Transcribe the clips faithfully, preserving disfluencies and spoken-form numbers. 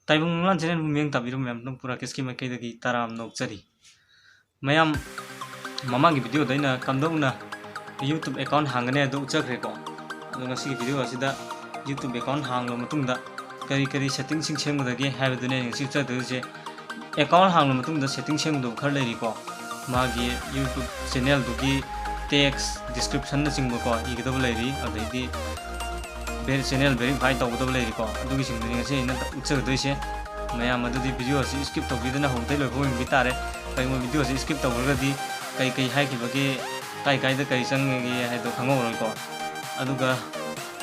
ꯇꯥꯏꯕꯪ ꯃꯪꯂꯥꯟ ꯆꯦꯅꯦꯜꯕꯨ ꯃꯤꯠꯌꯦꯡ ꯇꯥꯕꯤꯔꯤꯕ ꯃꯌꯥꯝ ꯄꯨꯝꯅꯃꯛꯄꯨ ꯔꯥꯀꯦꯁꯀꯤ ꯃꯥꯏꯀꯩꯗꯒꯤ ꯇꯔꯥꯝꯅ ꯑꯣꯛꯆꯔꯤ꯫ ꯃꯌꯥꯝ, ꯃꯃꯥꯡꯒꯤ ꯚꯤꯗꯤꯑꯣꯗ ꯑꯩꯅ ꯀꯝꯗꯧꯅ YouTube account ꯍꯥꯡꯒꯅꯤ ꯍꯥꯏꯕꯗꯣ ꯎꯠꯆꯈ꯭ꯔꯦꯀꯣ꯫ ꯑꯗꯣ ꯉꯁꯤꯒꯤ ꯚꯤꯗꯤꯑꯣ ꯑꯁꯤꯗ YouTube account ꯍꯥꯡꯂꯕ ꯃꯇꯨꯡꯗ ꯀꯔꯤ ꯀꯔꯤ settingꯁꯤꯡ ꯁꯦꯝꯒꯗꯒꯦ ꯍꯥꯏꯕꯗꯨꯅꯦ ꯑꯩꯅ ꯉꯁꯤ ꯎꯠꯆꯗꯣꯏꯁꯦ꯫ Account ꯍꯥꯡꯂꯕ ꯃꯇꯨꯡꯗ setting ꯁꯦꯝꯒꯗꯕ ꯈꯔ ꯂꯩꯔꯤꯀꯣ꯫ ꯃꯥꯒꯤ YouTube ꯆꯦꯅꯦꯜꯗꯨꯒꯤ text, descriptionꯅꯆꯤꯡꯕꯀꯣ ꯏꯒꯗꯕ ꯂꯩꯔꯤ, ꯑꯗꯩꯗꯤ ꯚꯦꯔꯤ-, ꯆꯦꯅꯦꯜ verify ꯇꯧꯒꯗꯕ ꯂꯩꯔꯤꯀꯣ꯫ ꯑꯗꯨꯒꯤꯁꯤꯡꯗꯨꯅꯤ ꯉꯁꯤ ꯑꯩꯅ ꯎꯠꯆꯒꯗꯣꯏꯁꯦ꯫ ꯃꯌꯥꯝ ꯑꯗꯨꯗꯤ ꯚꯤꯗꯤꯑꯣ ꯑꯁꯤ skip ꯇꯧꯕꯤꯗꯅ ꯍꯧꯕꯗꯩ ꯂꯣꯏꯐꯥꯎ ꯌꯦꯡꯕꯤ ꯇꯥꯔꯦ꯫ ꯀꯔꯤꯒꯨꯝꯕ ꯚꯤꯗꯤꯑꯣ ꯑꯁꯤ skip ꯇꯧꯈ꯭ꯔꯒꯗꯤ ꯀꯩ ꯀꯩ ꯍꯥꯏꯈꯤꯕꯒꯦ, ꯀꯥꯏ ꯀꯥꯏꯗ ꯀꯔꯤ ꯆꯪꯉꯒꯦ ꯍꯥꯏꯗꯣ ꯈꯪꯍꯧꯔꯣꯏꯀꯣ꯫ ꯑꯗꯨꯒ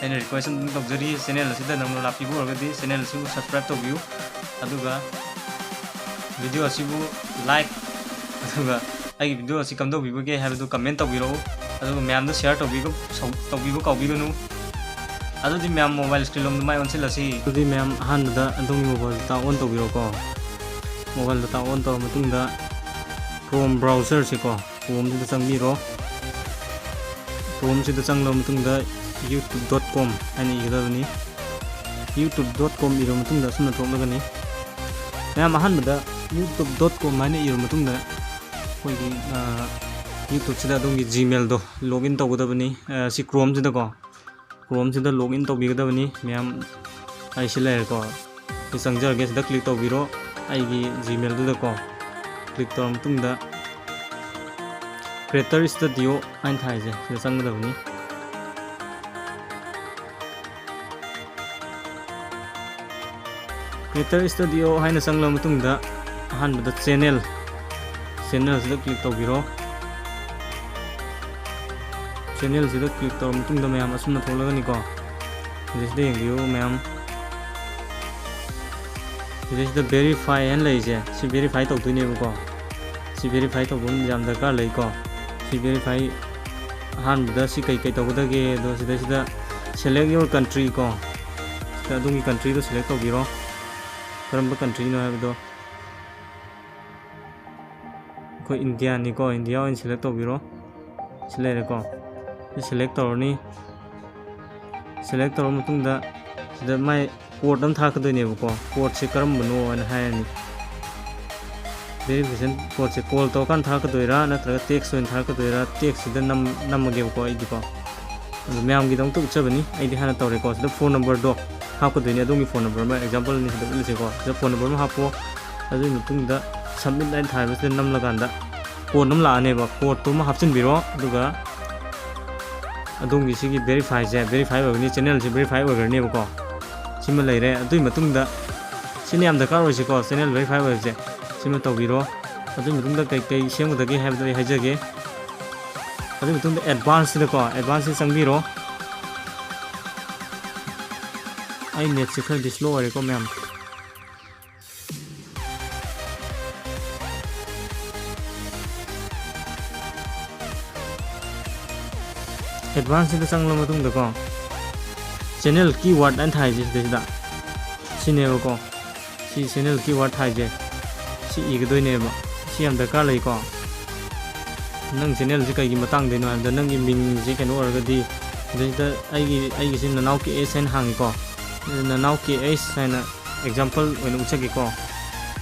ꯑꯩꯅ request ꯑꯗꯨꯝ ꯇꯧꯖꯔꯤ, ꯆꯦꯅꯦꯜ ꯑꯁꯤꯗ ꯅꯧꯅ ꯂꯥꯛꯄꯤꯕ ꯑꯣꯏꯔꯒꯗꯤ ꯆꯦꯅꯦꯜ ꯑꯁꯤꯕꯨ subscribe ꯇꯧꯕꯤꯌꯨ, ꯑꯗꯨꯒ ꯚꯤꯗꯤꯑꯣ ꯑꯁꯤꯕꯨ like, ꯑꯗꯨꯒ ꯑꯩꯒꯤ ꯚꯤꯗꯤꯑꯣ ꯑꯁꯤ ꯀꯝꯗꯧꯕꯤꯕꯒꯦ ꯍꯥꯏꯕꯗꯨ comment ꯇꯧꯕꯤꯔꯛꯎ, ꯑꯗꯨꯒ ꯃꯌꯥꯝꯗ share ꯇꯧꯕꯤꯒ-, ꯁꯧ-, ꯇꯧꯕꯤꯕ ꯀꯥꯎꯕꯤꯒꯅꯨ꯫ ꯑꯗꯨꯗꯤ ꯃꯌꯥꯝ mobile screen ꯂꯣꯝꯗ ꯃꯥꯏ ꯑꯣꯟꯁꯤꯜꯂꯁꯤ꯫ ꯑꯗꯨꯗꯤ ꯃꯌꯥꯝ ꯑꯍꯥꯟꯕꯗ ꯑꯗꯣꯝꯒꯤ mobile data on ꯇꯧꯕꯤꯔꯣꯀꯣ꯫ Mobile data on ꯇꯧꯔ ꯃꯇꯨꯡꯗ Chrome browserꯁꯦꯀꯣ, Chromeꯁꯤꯗ ꯆꯪꯕꯤꯔꯣ꯫ Chromeꯁꯤꯗ ꯆꯪꯂꯕ ꯃꯇꯨꯡꯗ youtube dot com ꯍꯥꯏꯅ ꯏꯒꯗꯕꯅꯤ꯫ Youtube dot com ꯏꯔꯕ ꯃꯇꯨꯡꯗ ꯑꯁꯨꯝꯅ ꯊꯣꯛꯂꯒꯅꯤ꯫ ꯃꯌꯥꯝ ꯑꯍꯥꯟꯕꯗ youtube dot com ꯍꯥꯏꯅ ꯏꯔꯕ ꯃꯇꯨꯡꯗ ꯑꯩꯈꯣꯏꯒꯤ, ꯑ, YouTubeꯁꯤꯗ ꯑꯗꯣꯝꯒꯤ Gmailꯗꯣ login ꯇꯧꯒꯗꯕꯅꯤ꯫ ꯑ, ꯁꯤ Chromeꯁꯤꯗꯀꯣ, Chromeꯁꯤꯗ login ꯇꯧꯕꯤꯒꯗꯕꯅꯤ꯫ ꯃꯌꯥꯝ ꯑꯩ ꯁꯤ ꯂꯩꯔꯦꯀꯣ, ꯁꯤ ꯆꯪꯖꯔꯒꯦ, ꯁꯤꯗ click ꯇꯧꯕꯤꯔꯣ꯫ ꯑꯩꯒꯤ Gmailꯗꯨꯗꯀꯣ click ꯇꯧꯔ ꯃꯇꯨꯡꯗ Creator Studio ꯍꯥꯏꯅ ꯊꯥꯏꯁꯦ ꯁꯤꯗ ꯆꯪꯒꯗꯕꯅꯤ꯫ Creator Studio ꯍꯥꯏꯅ ꯆꯪꯂꯕ ꯃꯇꯨꯡꯗ ꯑꯍꯥꯟꯕꯗ channel, channelꯁꯤꯗ click ꯇꯧꯕꯤꯔꯣ꯫ Channelꯁꯤꯗ click ꯇꯧꯔ ꯃꯇꯨꯡꯗ ꯃꯌꯥꯝ ꯑꯁꯨꯝꯅ ꯊꯣꯛꯂꯛꯀꯅꯤꯀꯣ꯫ ꯁꯤꯗꯩꯁꯤꯗ ꯌꯦꯡꯕꯤꯌꯨ ꯃꯌꯥꯝ꯫ ꯁꯤꯗꯩꯁꯤꯗ verify ꯍꯥꯏꯅ ꯂꯩꯔꯤꯁꯦ, ꯁꯤ verify ꯇꯧꯗꯣꯏꯅꯦꯕꯀꯣ꯫ ꯁꯤ verify ꯇꯧꯕ ꯑꯃ ꯌꯥꯝ ꯗꯔꯀꯥꯔ ꯂꯩꯀꯣ꯫ ꯁꯤ verify ꯑꯍꯥꯟꯕꯗ ꯁꯤ ꯀꯩ ꯀꯩ ꯇꯧꯒꯗꯒꯦ? ꯑꯗꯣ ꯁꯤꯗꯩꯁꯤꯗ select your country ꯀꯣ꯫ ꯁꯤꯗ ꯑꯗꯣꯝꯒꯤ countryꯗꯣ select ꯇꯧꯕꯤꯔꯣ꯫ ꯀꯔꯝꯕ countryꯅꯣ ꯍꯥꯏꯕꯗꯣ꯫ ꯑꯩꯈꯣꯏ Indiaꯅꯤꯀꯣ, India ꯑꯣꯏꯅ select ꯇꯧꯕꯤꯔꯣ꯫ ꯁꯤ ꯂꯩꯔꯦꯀꯣ꯫ ꯁꯤ select ꯇꯧꯔꯅꯤ꯫ Select ꯇꯧꯔ ꯃꯇꯨꯡꯗ ꯁꯤꯗ ꯃꯥꯏ ꯀꯣꯗ ꯑꯃ ꯊꯥꯔꯛꯀꯗꯣꯏꯅꯦꯕꯀꯣ꯫ ꯀꯣꯗꯁꯦ ꯀꯔꯝꯕꯅꯣ ꯍꯥꯏꯅ ꯍꯥꯏꯔꯅꯤ꯫ ꯚꯦꯔꯤꯐꯤꯀꯦꯁꯟ ꯀꯣꯗꯁꯦ ꯀꯣꯜ ꯇꯧꯔꯀꯥꯟꯗ ꯊꯥꯔꯛꯀꯗꯣꯏꯔꯥ ꯅꯠꯇ꯭ꯔꯒ ꯇꯦꯛꯁ ꯑꯣꯏꯅ ꯊꯥꯔꯛꯀꯗꯣꯏꯔꯥ? ꯇꯦꯛꯁꯁꯤꯗ ꯅꯝ ꯅꯝꯃꯒꯦꯕꯀꯣ ꯑꯩꯗꯤꯀꯣ꯫ ꯑꯗꯣ ꯃꯌꯥꯝꯒꯤꯗꯃꯛꯇ ꯎꯠꯆꯕꯅꯤ꯫ ꯑꯩꯗꯤ ꯍꯥꯟꯅ ꯇꯧꯔꯦꯀꯣ꯫ ꯁꯤꯗ ꯐꯣꯟ ꯅꯝꯕꯔꯗꯣ ꯍꯥꯞꯀꯗꯣꯏꯅꯤ꯫ ꯑꯗꯣꯝꯒꯤ ꯐꯣꯟ ꯅꯝꯕꯔ ꯑꯃ, ꯑꯦꯛꯖꯥꯝꯄꯜꯅꯤ ꯁꯤꯗ ꯎꯠꯂꯤꯁꯦꯀꯣ꯫ ꯁꯤꯗ ꯐꯣꯟ ꯅꯝꯕꯔ ꯑꯃ ꯍꯥꯞꯄꯣ꯫ ꯑꯗꯨꯒꯤ ꯃꯇꯨꯡꯗ ꯁꯕꯃꯤꯠ ꯍꯥꯏꯅ ꯊꯥꯔꯤꯕꯁꯤꯗ ꯅꯝꯂꯀꯥꯟꯗ ꯀꯣꯗ ꯑꯃ ꯂꯥꯛꯑꯅꯦꯕ꯫ ꯀꯣꯗꯇꯨ ꯑꯃ ꯍꯥꯞꯆꯤꯟꯕꯤꯔꯣ꯫ ꯑꯗꯨꯒ ꯑꯗꯣꯝꯒꯤ ꯁꯤꯒꯤ ꯚꯦꯔꯤꯐꯥꯏꯁꯦ ꯚꯦꯔꯤꯐꯥꯏ ꯑꯣꯏꯒꯅꯤ, ꯆꯦꯅꯦꯜꯁꯦ ꯚꯦꯔꯤꯐꯥꯏ ꯑꯣꯏꯈ꯭ꯔꯅꯦꯕꯀꯣ꯫ ꯁꯤꯃ ꯂꯩꯔꯦ꯫ ꯑꯗꯨꯒꯤ ꯃꯇꯨꯡꯗ ꯁꯤꯅ ꯌꯥꯝ ꯗꯔꯀꯥꯔ ꯑꯣꯏꯁꯦꯀꯣ, ꯆꯦꯅꯦꯜ ꯚꯦꯔꯤꯐꯥꯏ ꯑꯣꯏꯕꯁꯦ꯫ ꯁꯤꯃ ꯇꯧꯕꯤꯔꯣ꯫ ꯑꯗꯨꯒꯤ ꯃꯇꯨꯡꯗ ꯀꯩ ꯀꯩ ꯁꯦꯝꯒꯗꯒꯦ ꯍꯥꯏꯕꯗꯣ ꯑꯩ ꯍꯥꯏꯖꯒꯦ꯫ ꯑꯗꯨꯒꯤ ꯃꯇꯨꯡꯗ ꯑꯦꯗꯚꯥꯟꯁꯁꯤꯗꯀꯣ, ꯑꯦꯗꯚꯥꯟꯁꯁꯤꯗ ꯆꯪꯕꯤꯔꯣ꯫ ꯑꯩ ꯅꯦꯠꯁꯦ ꯈꯔꯗꯤ ꯁ꯭ꯂꯣ ꯑꯣꯏꯔꯦꯀꯣ ꯃꯌꯥꯝ꯫ ꯑꯦꯗꯚꯥꯟꯁꯁꯤꯗ ꯆꯪꯂꯕ ꯃꯇꯨꯡꯗꯀꯣ, ꯆꯦꯅꯦꯜ ꯀꯤꯋꯥꯔꯗ ꯍꯥꯏꯅ ꯊꯥꯏꯁꯦ ꯁꯤꯗꯩꯁꯤꯗ ꯁꯤꯅꯦꯕꯀꯣ꯫ ꯁꯤ ꯆꯦꯅꯦꯜ ꯀꯤꯋꯥꯔꯗ ꯊꯥꯏꯁꯦ ꯁꯤ ꯏꯒꯗꯣꯏꯅꯦꯕ꯫ ꯁꯤ ꯌꯥꯝ ꯗꯔꯀꯥꯔ ꯂꯩꯀꯣ꯫ ꯅꯪ ꯆꯦꯅꯦꯜꯁꯦ ꯀꯩꯒꯤ ꯃꯇꯥꯡꯗꯩꯅꯣ ꯍꯥꯏꯕꯗ ꯅꯪꯒꯤ ꯃꯤꯡꯁꯦ ꯀꯩꯅꯣ ꯑꯣꯏꯔꯒꯗꯤ, ꯁꯤꯗꯩꯁꯤꯗ ꯑꯩꯒꯤ, ꯑꯩꯒꯤꯁꯤ ꯅꯅꯥꯎ ꯀꯦ ꯑꯩꯆ ꯍꯥꯏꯅ ꯍꯥꯡꯉꯤꯀꯣ꯫ ꯅꯅꯥꯎ ꯀꯦ ꯑꯩꯆ ꯍꯥꯏꯅ ꯑꯦꯛꯖꯥꯝꯄꯜ ꯑꯣꯏꯅ ꯎꯠꯆꯒꯦꯀꯣ꯫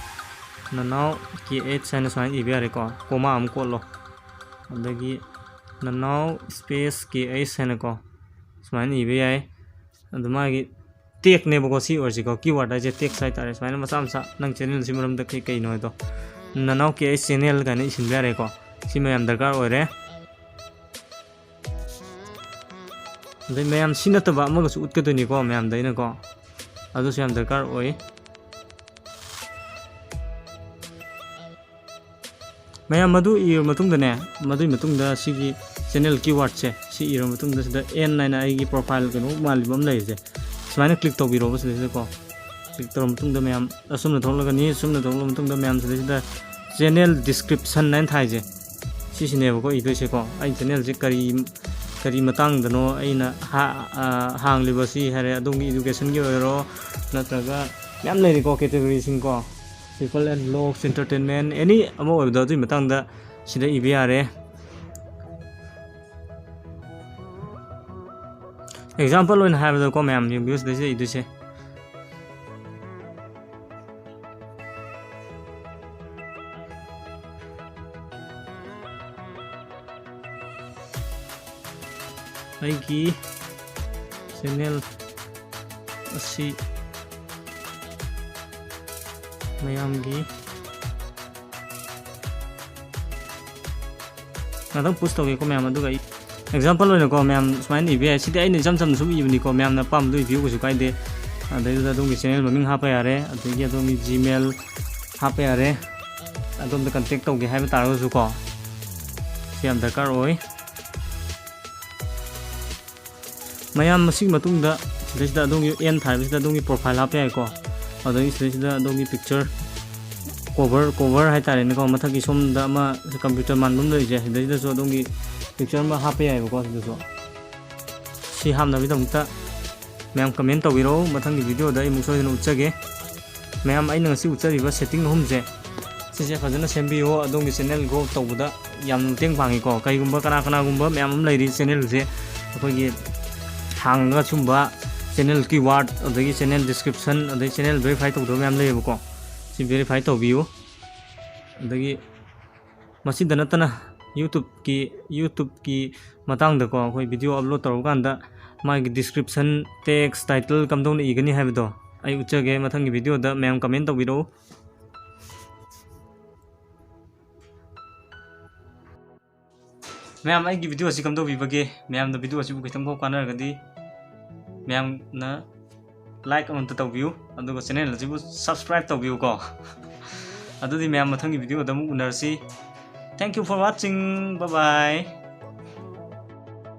ꯅꯅꯥꯎ ꯀꯦ ꯑꯩꯆ ꯍꯥꯏꯅ ꯁꯨꯃꯥꯏꯅ ꯏꯕ ꯌꯥꯔꯦꯀꯣ꯫ ꯀꯣꯃꯥ ꯑꯃ ꯀꯣꯠꯂꯣ꯫ ꯑꯗꯒꯤ ꯅꯅꯥꯎ ꯁ꯭ꯄꯦꯁ ꯀꯦ ꯑꯩꯆ ꯍꯥꯏꯅꯀꯣ ꯁꯨꯃꯥꯏꯅ ꯏꯕ ꯌꯥꯏ꯫ ꯑꯗꯨ ꯃꯥꯒꯤ ꯇꯦꯛꯅꯦꯕꯀꯣ, ꯁꯤ ꯑꯣꯏꯔꯁꯤꯀꯣ꯫ ꯀꯤꯋꯥꯔꯗ ꯍꯥꯏꯁꯦ ꯇꯦꯛꯁ ꯍꯥꯏꯇꯥꯔꯦ꯫ ꯁꯨꯃꯥꯏꯅ ꯃꯆꯥ ꯃꯆꯥ ꯅꯪ ꯆꯦꯅꯦꯜꯁꯤ ꯃꯔꯝꯗ ꯀꯩ ꯀꯩꯅꯣ ꯍꯥꯏꯗꯣ ꯅꯅꯥꯎ ꯀꯦ ꯑꯩꯆ ꯆꯦꯅꯦꯜ ꯀꯥꯏꯅ ꯏꯁꯤꯟꯕ ꯌꯥꯔꯦꯀꯣ꯫ ꯁꯤ ꯃꯌꯥꯝ ꯗꯔꯀꯥꯔ ꯑꯣꯏꯔꯦ꯫ ꯑꯗꯩ ꯃꯌꯥꯝ ꯁꯤ ꯅꯠꯇꯕ ꯑꯃꯒꯁꯨ ꯎꯠꯀꯗꯣꯏꯅꯤꯀꯣ ꯃꯌꯥꯝꯗ ꯑꯩꯅꯀꯣ꯫ ꯑꯗꯨꯁꯨ ꯌꯥꯝ ꯗꯔꯀꯥꯔ ꯑꯣꯏ꯫ ꯃꯌꯥꯝ ꯃꯗꯨ ꯏꯔꯕ ꯃꯇꯨꯡꯗꯅꯦ, ꯃꯗꯨꯒꯤ ꯃꯇꯨꯡꯗ ꯁꯤꯒꯤ ꯆꯦꯅꯦꯜ ꯀꯤꯋꯥꯔꯗꯁꯦ ꯁꯤ ꯏꯔꯕ ꯃꯇꯨꯡꯗ ꯁꯤꯗ ꯑꯦꯟ ꯍꯥꯏꯅ ꯑꯩꯒꯤ ꯄ꯭ꯔꯣꯐꯥꯏꯜ ꯀꯩꯅꯣ ꯃꯥꯜꯂꯤꯕ ꯑꯃ ꯂꯩꯔꯤꯁꯦ, ꯁꯨꯃꯥꯏꯅ ꯀ꯭ꯂꯤꯛ ꯇꯧꯕꯤꯔꯣꯕ ꯁꯤꯗꯩꯁꯤꯗꯀꯣ꯫ ꯀ꯭ꯂꯤꯛ ꯇꯧꯔꯕ ꯃꯇꯨꯡꯗ ꯃꯌꯥꯝ ꯑꯁꯨꯝꯅ ꯊꯣꯛꯂꯛꯀꯅꯤ꯫ ꯑꯁꯨꯝꯅ ꯊꯣꯛꯂꯛꯂꯕ ꯃꯇꯨꯡꯗ ꯃꯌꯥꯝ ꯁꯤꯗꯩꯁꯤꯗ ꯆꯦꯅꯦꯜ ꯗꯤꯁꯀ꯭ꯔꯤꯞꯁꯟ ꯍꯥꯏꯅ ꯊꯥꯏꯁꯦ, ꯁꯤꯁꯤꯅꯦꯕꯀꯣ ꯏꯗꯣꯏꯁꯦꯀꯣ꯫ ꯑꯩ ꯆꯦꯅꯦꯜꯁꯦ ꯀꯔꯤ, ꯀꯔꯤ ꯃꯇꯥꯡꯗꯅꯣ ꯑꯩꯅ ꯍꯥ-, ꯑ, ꯍꯥꯡꯂꯤꯕꯁꯤ ꯍꯥꯏꯔꯦ, ꯑꯗꯣꯝꯒꯤ ꯏꯗꯨꯀꯦꯁꯟꯒꯤ ꯑꯣꯏꯔꯣ ꯅꯠꯇ꯭ꯔꯒ ꯃꯌꯥꯝ ꯂꯩꯔꯤꯀꯣ ꯀꯦꯇꯦꯒꯣꯔꯤꯁꯤꯡꯀꯣ, ꯄꯤꯄꯜ ꯑꯦꯟ ꯕ꯭ꯂꯣꯒꯁ, ꯑꯦꯟꯇꯔꯇꯦꯟꯃꯦꯟ, ꯑꯦꯅꯤ ꯑꯃ ꯑꯣꯏꯕꯗꯣ ꯑꯗꯨꯒꯤ ꯃꯇꯥꯡꯗ ꯁꯤꯗ ꯏꯕ ꯌꯥꯔꯦ꯫ ꯑꯦꯛꯖꯥꯝꯄꯜ ꯑꯣꯏꯅ ꯍꯥꯏꯕꯗꯀꯣ ꯃꯌꯥꯝ ꯌꯦꯡꯕꯤꯌꯨ ꯁꯤꯗꯩꯁꯤꯗ ꯏꯗꯣꯏꯁꯦ꯫ ꯑꯩꯒꯤ ꯆꯦꯅꯦꯜ ꯑꯁꯤ ꯃꯌꯥꯝꯒꯤ ꯉꯥꯛꯇꯪ ꯄꯨꯁ ꯇꯧꯒꯦꯀꯣ ꯃꯌꯥꯝ꯫ ꯑꯗꯨꯒ ꯑꯩ ꯑꯦꯛꯖꯥꯝꯄꯜ ꯑꯣꯏꯅꯀꯣ ꯃꯌꯥꯝ ꯁꯨꯃꯥꯏꯅ ꯏꯕ ꯌꯥꯏ꯫ ꯁꯤꯗꯤ ꯑꯩꯅ ꯏꯆꯝ ꯆꯝꯅ ꯁꯨꯝ ꯏꯕꯅꯤꯀꯣ, ꯃꯌꯥꯝꯅ ꯑꯄꯥꯝꯕꯗꯣ ꯏꯕꯤꯌꯨ, ꯀꯩꯁꯨ ꯀꯥꯏꯗꯦ꯫ ꯑꯗꯩꯗꯨꯗ ꯑꯗꯣꯝꯒꯤ ꯆꯦꯅꯦꯜ ꯃꯃꯤꯡ ꯍꯥꯞꯄ ꯌꯥꯔꯦ, ꯑꯗꯒꯤ ꯑꯗꯣꯝꯒꯤ ꯖꯤꯃꯦꯜ ꯍꯥꯞꯄ ꯌꯥꯔꯦ꯫ ꯑꯗꯣꯝꯗ ꯀꯟꯇꯦꯛ ꯇꯧꯒꯦ ꯍꯥꯏꯕ ꯇꯥꯔꯒꯁꯨꯀꯣ, ꯁꯤ ꯌꯥꯝ ꯗꯔꯀꯥꯔ ꯑꯣꯏ꯫ ꯃꯌꯥꯝ, ꯃꯁꯤꯒꯤ ꯃꯇꯨꯡꯗ ꯁꯤꯗꯩꯁꯤꯗ ꯑꯗꯣꯝꯒꯤ ꯑꯦꯟ ꯊꯥꯔꯤꯕꯁꯤꯗ ꯑꯗꯣꯝꯒꯤ ꯄ꯭ꯔꯣꯐꯥꯏꯜ ꯍꯥꯞꯄ ꯌꯥꯏꯀꯣ꯫ ꯑꯗꯒꯤ ꯁꯤꯗꯩꯁꯤꯗ ꯑꯗꯣꯝꯒꯤ ꯄꯤꯛꯆꯔ, ꯀꯣꯚꯔ, ꯀꯣꯚꯔ ꯍꯥꯏꯇꯥꯔꯦꯅꯦꯀꯣ, ꯃꯊꯛꯀꯤ ꯁꯣꯝꯗ ꯑꯃ ꯀꯝꯄ꯭ꯌꯨꯇꯔ ꯃꯥꯟꯕ ꯑꯃ ꯂꯩꯔꯤꯁꯦ, ꯁꯤꯗꯩꯁꯤꯗꯁꯨ ꯑꯗꯣꯝꯒꯤ ꯄꯤꯛꯆꯔ ꯑꯃ ꯍꯥꯞꯄ ꯌꯥꯏꯕꯀꯣ꯫ ꯁꯤꯗꯁꯨ ꯁꯤ ꯍꯥꯞꯅꯕꯒꯤꯗꯃꯛꯇ ꯃꯌꯥꯝ ꯀꯃꯦꯟ ꯇꯧꯕꯤꯔꯛꯎ, ꯃꯊꯪꯒꯤ ꯚꯤꯗꯤꯑꯣꯗ ꯑꯩ ꯑꯃꯨꯛ ꯁꯣꯏꯗꯅ ꯎꯠꯆꯒꯦ꯫ ꯃꯌꯥꯝ, ꯑꯩꯅ ꯉꯁꯤ ꯎꯠꯆꯔꯤꯕ ꯁꯦꯠꯇꯤꯡ ꯑꯍꯨꯝꯁꯦ, ꯁꯤꯁꯦ ꯐꯖꯅ ꯁꯦꯝꯕꯤꯌꯨ, ꯑꯗꯣꯝꯒꯤ ꯆꯦꯅꯦꯜ ꯒ꯭ꯔꯣ ꯇꯧꯕꯗ ꯌꯥꯝꯅ ꯃꯇꯦꯡ ꯄꯥꯡꯉꯤꯀꯣ꯫ ꯀꯩꯒꯨꯝꯕ ꯀꯅꯥ ꯀꯅꯥꯒꯨꯝꯕ ꯃꯌꯥꯝ ꯑꯃ ꯂꯩꯔꯤ ꯆꯦꯅꯦꯜꯁꯦ ꯑꯩꯈꯣꯏꯒꯤ ꯍꯥꯡꯉꯒ ꯁꯨꯝꯕ ꯆꯦꯅꯦꯜ ꯀꯤꯋꯥꯔꯗ, ꯑꯗꯒꯤ ꯆꯦꯅꯦꯜ ꯗꯤꯁꯀ꯭ꯔꯤꯞꯁꯟ, ꯑꯗꯩ ꯆꯦꯅꯦꯜ ꯚꯦꯔꯤꯐꯥꯏ ꯇꯧꯗꯕ ꯃꯌꯥꯝ ꯂꯩꯌꯦꯕꯀꯣ꯫ ꯁꯤ ꯚꯦꯔꯤꯐꯥꯏ ꯇꯧꯕꯤꯌꯨ꯫ ꯑꯗꯒꯤ ꯃꯁꯤꯗ ꯅꯠꯇꯅ YouTubeꯀꯤ, YouTubeꯀꯤ ꯃꯇꯥꯡꯗꯀꯣ, ꯑꯩꯈꯣꯏ ꯚꯤꯗꯤꯑꯣ ꯑꯞꯂꯣꯗ ꯇꯧꯔꯀꯥꯟꯗ ꯃꯥꯒꯤ ꯗꯤꯁꯀ꯭ꯔꯤꯞꯁꯟ, ꯇꯦꯛꯁ, ꯇꯥꯏꯇꯜ ꯀꯝꯗꯧꯅ ꯏꯒꯅꯤ ꯍꯥꯏꯕꯗꯣ ꯑꯩ ꯎꯠꯆꯒꯦ ꯃꯊꯪꯒꯤ ꯚꯤꯗꯤꯑꯣꯗ꯫ ꯃꯌꯥꯝ ꯀꯃꯦꯟ ꯇꯧꯕꯤꯔꯛꯎ꯫ ꯃꯌꯥꯝ, ꯑꯩꯒꯤ ꯚꯤꯗꯤꯑꯣ ꯑꯁꯤ ꯀꯝꯗꯧꯕꯤꯕꯒꯦ? ꯃꯌꯥꯝꯅ ꯚꯤꯗꯤꯑꯣ ꯑꯁꯤꯕꯨ ꯈꯤꯇꯪꯐꯥꯎ ꯀꯥꯟꯅꯔꯒꯗꯤ ꯃꯌꯥꯝꯅ ꯂꯥꯏꯛ ꯑꯃꯇ ꯇꯧꯕꯤꯌꯨ, ꯑꯗꯨꯒ ꯆꯦꯅꯦꯜ ꯑꯁꯤꯕꯨ ꯁꯕꯁꯀ꯭ꯔꯥꯏꯕ ꯇꯧꯕꯤꯌꯨꯀꯣ꯫ ꯑꯗꯨꯗꯤ ꯃꯌꯥꯝ, ꯃꯊꯪꯒꯤ ꯚꯤꯗꯤꯑꯣꯗ ꯑꯃꯨꯛ ꯎꯅꯔꯁꯤ꯫ Thank you for watching. Bye bye.